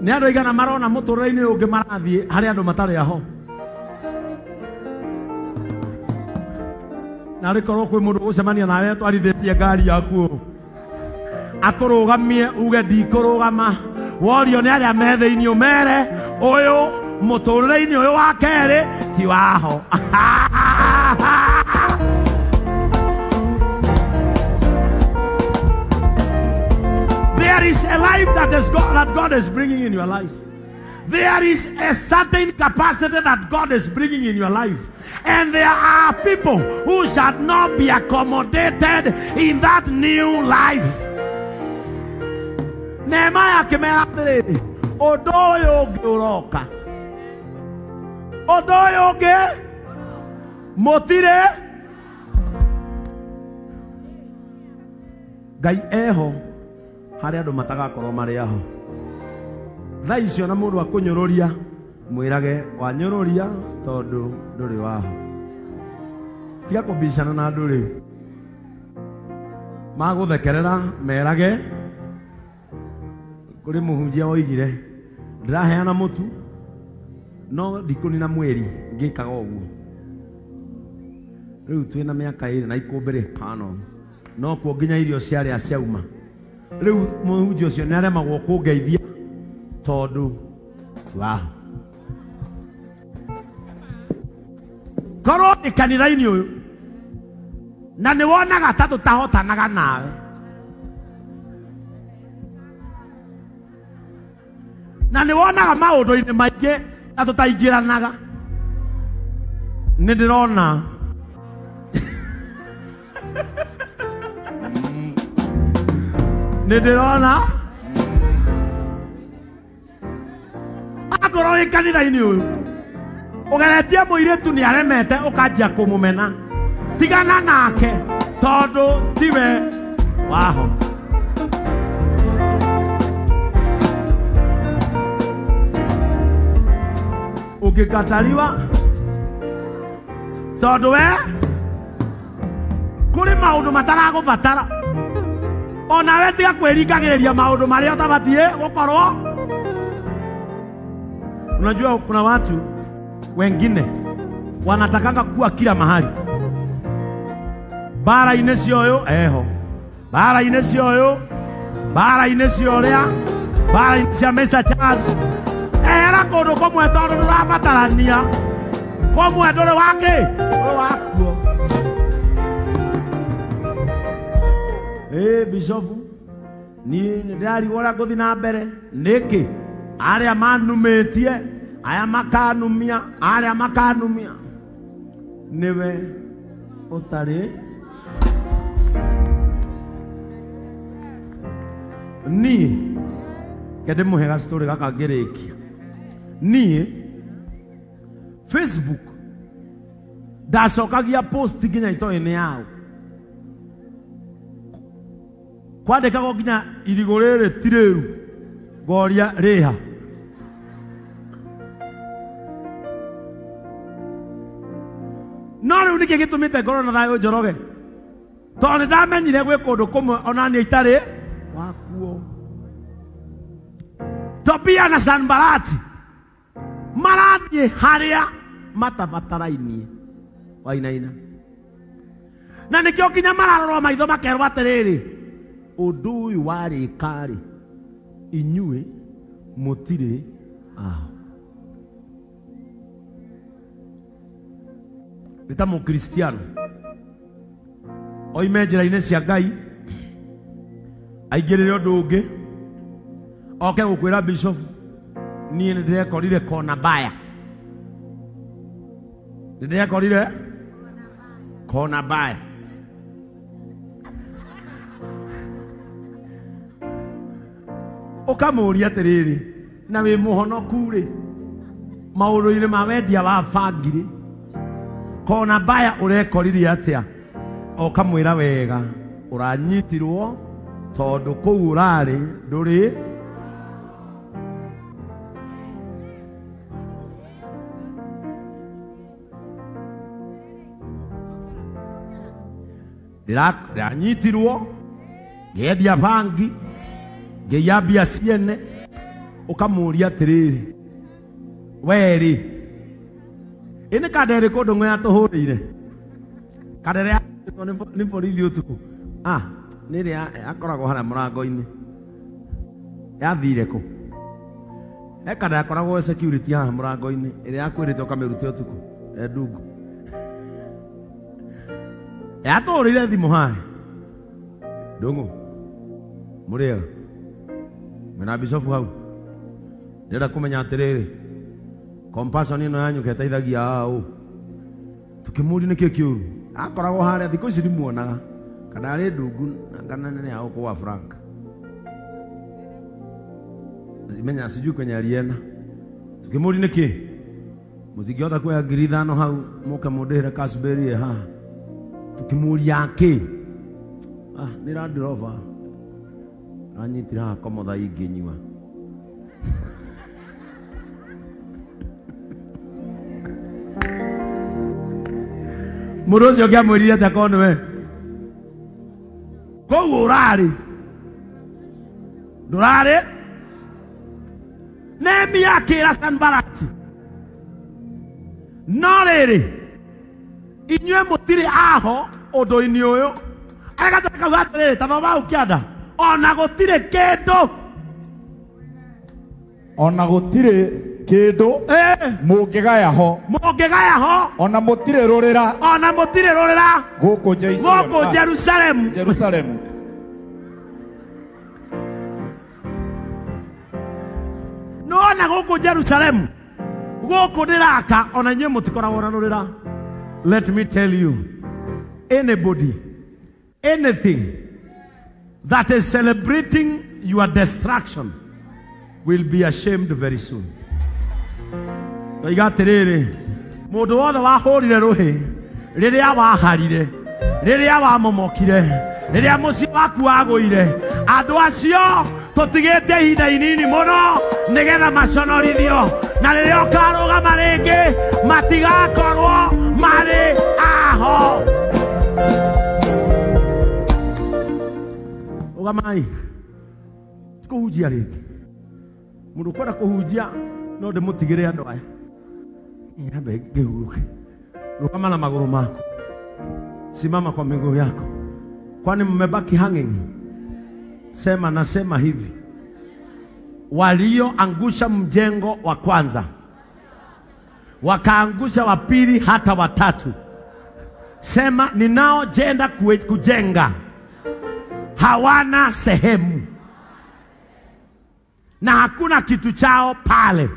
Nĩ andũ aigana marona mũtũrĩre-inĩ ũngĩ marathiĩ harĩ andũ matarĩ aho. Na rĩkorwo kwĩ mũndũ ũgũcemania nawe atwarithĩtie ngari yaku akũrũgamie uge ndikũrũgama worio nĩ arĩa me thĩinĩ ũmere ũyũ mũtũrĩre-inĩ ũyũ wa kerĩ ti waho. There is a life that is God, that God is bringing in your life. There is a certain capacity that God is bringing in your life. And there are people who shall not be accommodated in that new life. Nehemiah akĩmera atĩrĩrĩ, ũndũ ũyũ ũngĩ ũroka, ũndũ ũyũ ũngĩ mũtirĩ. Ngai eho harĩ andũ matagakorwo marĩ aho. Thaa icio na mũndũ akũnyũrũria mwĩrage wanyũrũria tondũ ndũrĩ waho. Tiga kũbicana na andũ rĩu magũthekerera merage. Kũrĩ mũhunjia woigire ndĩraheana mũtu no ndikũnina mweri ngĩkaga ũguo. Rĩu twĩna mĩaka ĩrĩ na ikũmbĩ rĩhana no kuo nginya irio ciarĩa ciauma. Rĩu mũhunjia ũcio nĩ aremagwo kũngeithia tondũ waho. Korwo nĩ kanitha-inĩ ũyũ na nĩ wonaga ta tũtahotanaga nawe, na nĩ wonaga maũndũ-inĩ maingĩ ta tũtaingĩranaga, nĩ ndĩrona nĩ ndĩrona angorwo wĩ kanitha-inĩ ũyũ ũgeretie mũirĩtu nĩ aremete ũkanjia kũmũmena, tigana nake tondũ tiwe waho. Ũngĩkatariwa tondũ we kũrĩ maũndũ mataragũbatara onawe tiga kwĩringagĩrĩria maũndũ marĩa ũtabatiĩ gũkorwo. Unajua kuna watu wengine wanatakanga kuwa kila mahali. Bara-inĩ cia ũyũ eho, bara-inĩ cia ũyũ, bara-inĩ cia ũrĩa, bara-inĩ cia Mr. Charles. Ehera kũndũ kũmwe tondũ ndũrabatarania, kũmwe ndũrĩ wakĩ, ndũrĩ wakuo. Bishofu, niĩ nĩndĩrarigwo ũrĩa ngũthiĩ na mbere nĩkĩ arĩa manumĩtie aya makanumia arĩa makanumia nĩwe ũtarĩ. Niĩ ke ndĩmũhe gastory gaka ngĩrĩkia. Niĩ Facebook ndacokagia post nginya itoĩ nĩ yao, kwandĩkagwo nginya irigũ rĩrĩ ti rĩru, ngoria rĩha. No rĩu nĩkĩ gĩtũmĩte ngorwo na thayũ Njoroge? Tondũ nĩ ndamenyire gwĩ kũndũ kũmwe ona niĩ itarĩ wakuo. Tobia na Sanbalati marathiĩ harĩa matabatarainie wainaina, na nĩkĩo nginya mararorwo maitho makerwo atĩrĩrĩ, ũndũ ũyũ warĩka-rĩ inyuĩ mũtirĩ aho. Nĩ ta mũkristiano oime njĩra-inĩ cia Ngai aingĩrĩre ũndũ ũngĩ oke gũkwĩra bishop niĩ nĩ ndĩrekorire kona mbaya, nĩ ndĩrekorire kona mbaya. Ũkamũria atĩrĩrĩ, na wĩ mũhonoku rĩ maũndũ-inĩ ma wendia wa bangi rĩ, kona mbaya ũrekorire atĩa? Ũkamwĩra wega ũranyitirwo tondũ kũu ũrarĩ ndũrĩ. Ndĩranyitirwo ngĩendia bangi ngĩiya mbia ciene Ũkamũria atĩrĩrĩ, werĩ ĩ nĩ kanda ĩrĩkũ Ndũng'ũ yatũhũrĩire? Kanda ĩrĩa nĩ borithi ũtukũ. Ah, nĩ ĩrĩa akoragwo harĩa mũrango-inĩ. Yathire kũ? He kanda yakoragwo security haha mũrango-inĩ ĩrĩa yakwĩrĩte ũkamĩrute ũtukũ. Ndungu. Yatũhũrĩire thimũ haha. Ndũng'ũ. Mũrĩega. Mwĩna bishofu hau. Ndĩrenda kũmenya atĩrĩrĩ, compassion ĩno yanyu keteithagia ũ? Tukĩmũria nĩkĩ kĩũru. Akoragwo harĩa thikũ ici ndimuonaga. Kana arĩ Ndungu kana nĩ hau kwa Frank. Menya sijui kwenye alienda. Tukĩmũria nĩkĩ? Mũtingĩhota kuoya 5,000 hau mũke mũndĩhĩre Casberry haha. Tukĩmũria kĩ? Ah, nĩ Land Rover. Anyitire haha komotha ingĩnyua. Mũndũ ũcio ũngĩamwĩrire atĩa korwo nĩwe? Kũu ũrarĩ. Ndũrarĩ? Nehemia akĩra Sanbalati, no rĩrĩ, inyuĩ mũtirĩ aho ũndũ-inĩ ũyũ. Agatoka kauga atĩrĩrĩ, ta thoma hau kĩanda, ona gũtirĩ kĩndũ. Ona gũtirĩ kĩndũ mũngĩgaya ho. Mũngĩgaya ho. Ona mũtirĩ rũrĩra. Ona mũtirĩ rũrĩra. Gũkũ Jerusalemu. Jerusalemu. Nĩwona gũkũ Jerusalemu, gũkũ ndĩraka, ona inyuĩ mũtikoragwo na rũrĩra. Let me tell you, anybody, anything that is celebrating your destruction will be ashamed very soon. Ndoiga atĩrĩrĩ, mũndũ wothe wahũrire rũhĩ rĩrĩa waharire, rĩrĩa wamomokire, rĩrĩa mũciĩ waku wagũire, andũ acio tũtigĩte ihinda inini mũno nĩgetha maconorithio, na rĩrĩa ũkarũgama rĩngĩ matigakorwo marĩ aho. Ũgamai, tikũhunjia rĩngĩ. Mũndũ ũkwenda kũhunjia no ndĩmũtigĩre andũ aya. Nyambe ngĩhurũke. Rũgama na magũrũ maku. Simama kwa miguu yako. Kwani mmebaki hanging? Sema, nasema hivi, walioangusha mjengo wa kwanza wakaangusha wa pili hata watatu. Sema, ninaojenda kujenga hawana sehemu na hakuna kitu chao pale.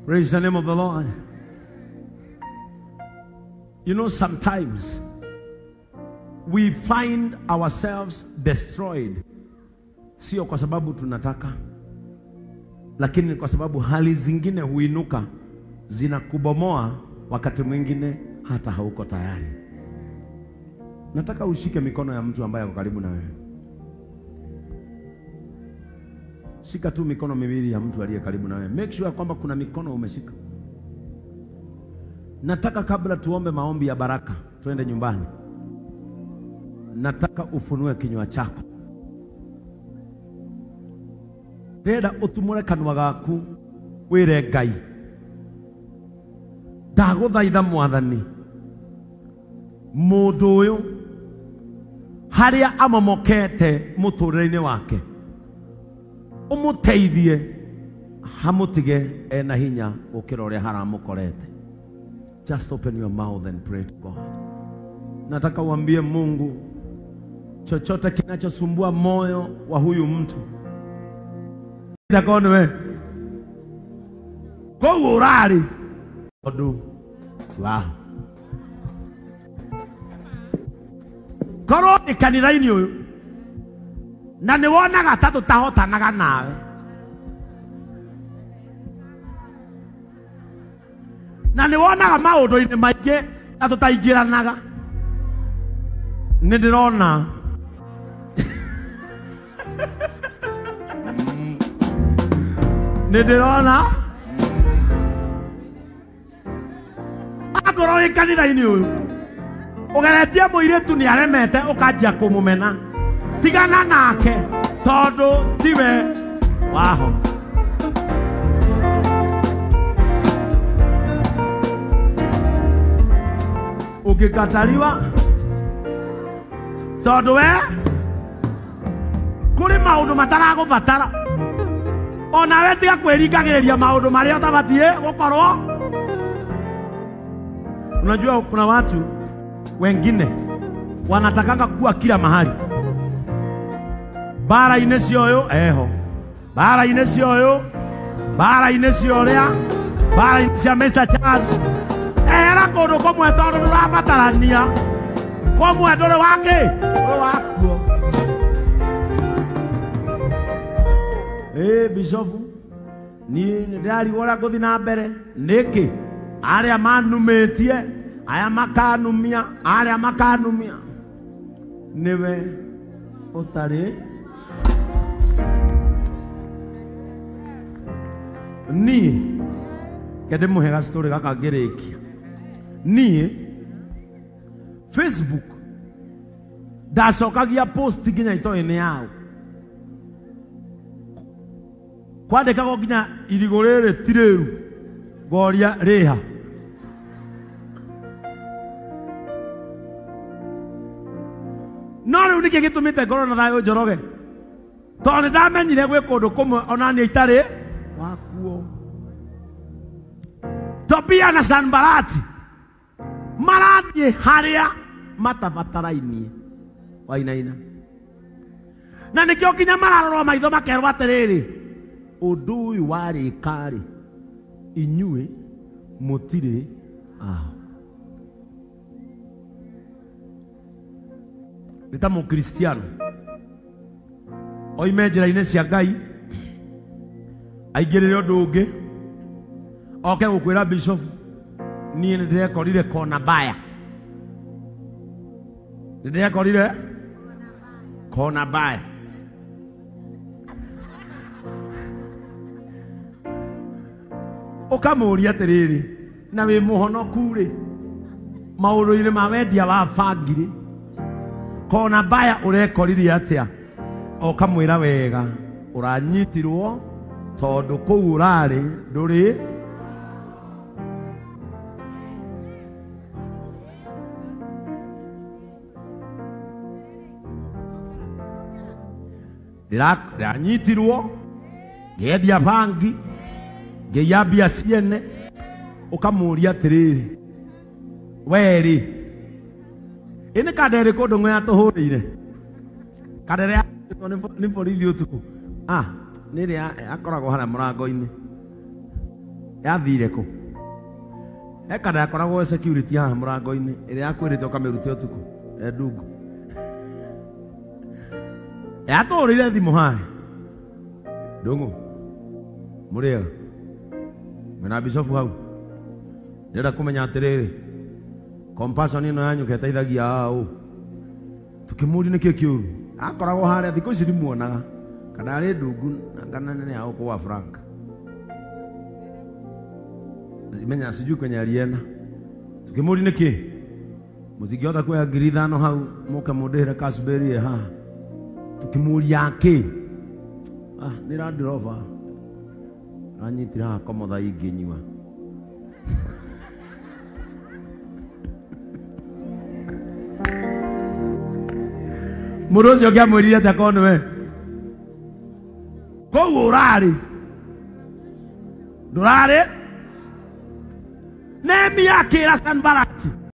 Praise the name of the Lord. You know, sometimes we find ourselves destroyed. Sio kwa sababu tunataka, lakini kwa sababu hali zingine huinuka zinakubomoa, wakati mwingine hata hauko tayari. Nataka ushike mikono ya mtu ambaye ako karibu na wewe. Shika tu mikono miwili ya mtu aliye karibu na wewe. Make sure kwamba kuna mikono umeshika. Nataka kabla tuombe maombi ya baraka tuende nyumbani, nataka ufunue kinywa chako. Renda utumure kanua gaku wire Ngai, ndaguthaitha Mwathani, mundu uyu haria amomokete muturire-ini wake umuteithie hamutige ena hinya gukira uria haramukorete. Just open your mouth and pray to God. Nataka uambie Mungu chochote kinachosumbua moyo wa huyu mtu. Ndakonwe. Kũu ũrarĩ tondũ wa korwo nĩ kanitha-inĩ ũyũ na nĩ wonaga ta tũtahotanaga nawe, na nĩ wonaga maũndũ-inĩ maingĩ ta tũtaingĩranaga, nĩ ndĩrona nĩ ndĩrona akorwo wĩ kanitha-inĩ ũyũ ũgeretie mũirĩtu nĩ aremete ũkanjia kũmũmena, tigana nake. Tondu tiwe waho. Ukikataliwa tondu we kuri maundu mataragubatara onawe tiga kwĩringagĩrĩria maundu marĩa ũtabatiĩ gũkorwo. Unajua kuna watu wengine wanatakanga kuwa kila mahali. Bara-inĩ cioyo eho, bara-inĩ cioyo, bara-inĩ cioria, bara-inĩ cia Mr. Charles. Ehera kũndũ kũmwe tondũ ndũrabatarania, kũmwe ndũrĩ wakĩ, ndũrĩ wakuo. Bishofu, niĩ nĩndĩrarigwo ũrĩa ngũthiĩ na mbere nĩkĩ arĩa manumĩtie, aya makanumia, arĩa makanumia, nĩwe ũtarĩ niĩ. Kende mũhe gastory gaka ngĩrĩkia. Niĩ Facebook ndacokagia post nginya itoĩ-inĩ yao, kwandĩkagwo nginya irigũ rĩrĩ ti rĩru, ngoria rĩha. No rĩu nĩkĩ gĩtũmĩte ngorwo na thayũ Njoroge? Tondũ nĩndamenyire gwĩ kũndũ kũmwe ona niĩ itarĩ wakuo. Tobia na Sanbalati marathiĩ harĩa matabatarainie wainaina, na nĩkĩo nginya mararorwo maitho makerwo atĩrĩrĩ, ũndũ ũyũ warĩka-rĩ, inyuĩ mũtirĩ aho. Nĩ ta mũkristiano oime njĩra-inĩ cia Ngai aingĩrĩre ũndũ ũngĩ, oke gũkwĩra bishop, niĩ nĩndĩrekorire kona mbaya, nĩndĩrekorire kona mbaya. Ũkamũria atĩrĩrĩ, na wĩ mũhonoku rĩ, maũndũ-inĩ ma wendia wa bangi rĩ, kona mbaya ũrekorire atĩa? Ũkamwĩra wega, ũranyitirwo tondũ kũu ũrarĩ ndũrĩ. Ndĩranyitirwo ngĩendia bangi, ngĩiya mbia ciene. Ũkamũria atĩrĩrĩ, we rĩ, ĩ nĩ kanda ĩrĩkũ ndũng'ũ yatũhũrĩire? Kanda ĩrĩa nĩ borithi ũtukũ? Ah, nĩ ĩrĩa akoragwo harĩa mũrango-inĩ. Yathire kũ? He kanda yakoragwo security haha mũrango-inĩ, ĩrĩa yakwĩrĩte ũkamĩrute ũtukũ, ndungu. Yatũhũrĩire thimũ haha. Ndũng'ũ, mũrĩega? Mwĩna bishofu hau? Ndĩrenda kũmenya atĩrĩrĩ, compassion ĩno yanyu keteithagia ũ? Tũkĩmũria nĩkĩ kĩũru? Akoragwo harĩa thikũ ici ndimuonaga, kana arĩ ndungu kana nĩ ya kwa Frank. Menya sijui kwenye alienda. Tukimuri nĩkĩ? Mũtingĩhota kuoya 5,000 hau mũke mũndĩhĩre Casberry haha. Tukĩmũria kĩ? Ah, nĩ Land Rover. Anyitire haha komotha ingĩnyua. Mũndũ ũcio ngĩamwĩrire atĩa korwo nĩwe? Kũu ũrarĩ ndũrarĩ. Nehemia akĩra Sanbalati,